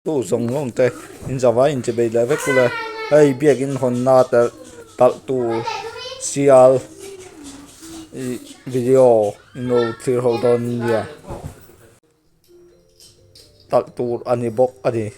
Tu zawng zawng te in zavai in chibei leh vek ula hei biakin hawnna telh talh tur sial ih video in lo thlir ho dawn nia talh tur a ni bawk a ni.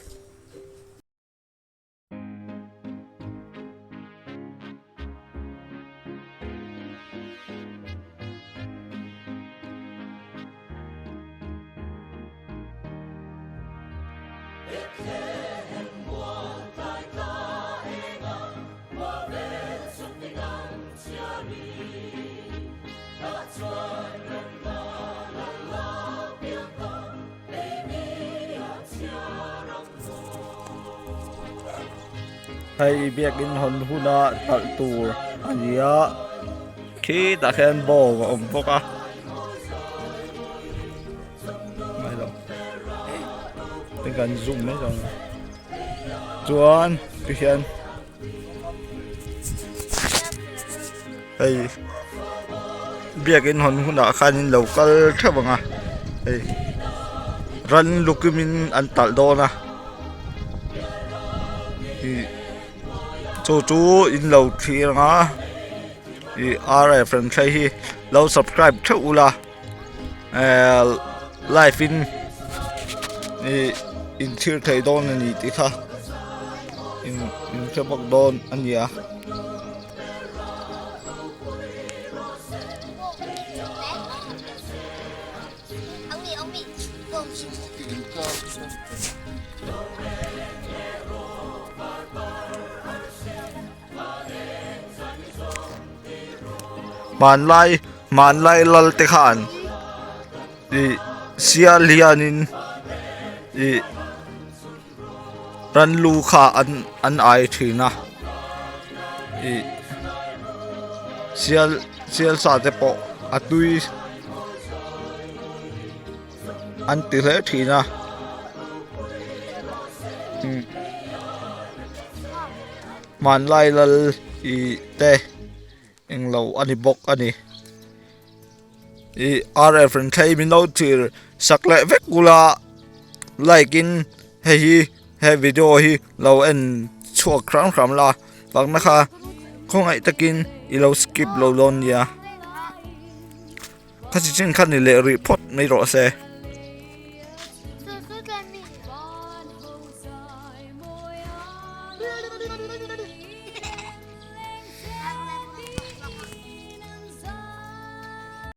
Hei biakin hawn huna talh tur a ni a khitah khian bawng a awm bawk a kan zoom mai dawn a chuan tikhian hei biakin hawn hunah khanin lo kal theuh ang a hei ran lukimin an talh dawn a ih chu chu in lo thlir ang a ih RF reng thlei hi lo subscribe theuh ula ehh live in ih in thlir thei dawn a ni tih kha in in hre bawk dawn a nia. Hmanlai hmanlai lal te khan ih sial hianin ih ran lu kha an an ai thin a ih sial sial sa te pawh a tui an ti hle thin a hmanlai lal ih te englo a ni bawk a ni ih RF in thlei min lo thlir sak leh vek bula like in hei hi he video hi lo en chhuak hram hram la pakna kha khawngaih takin i lo skip lo dawn nia. Kha chi chin kha ni leh rih phawt mai rawh se.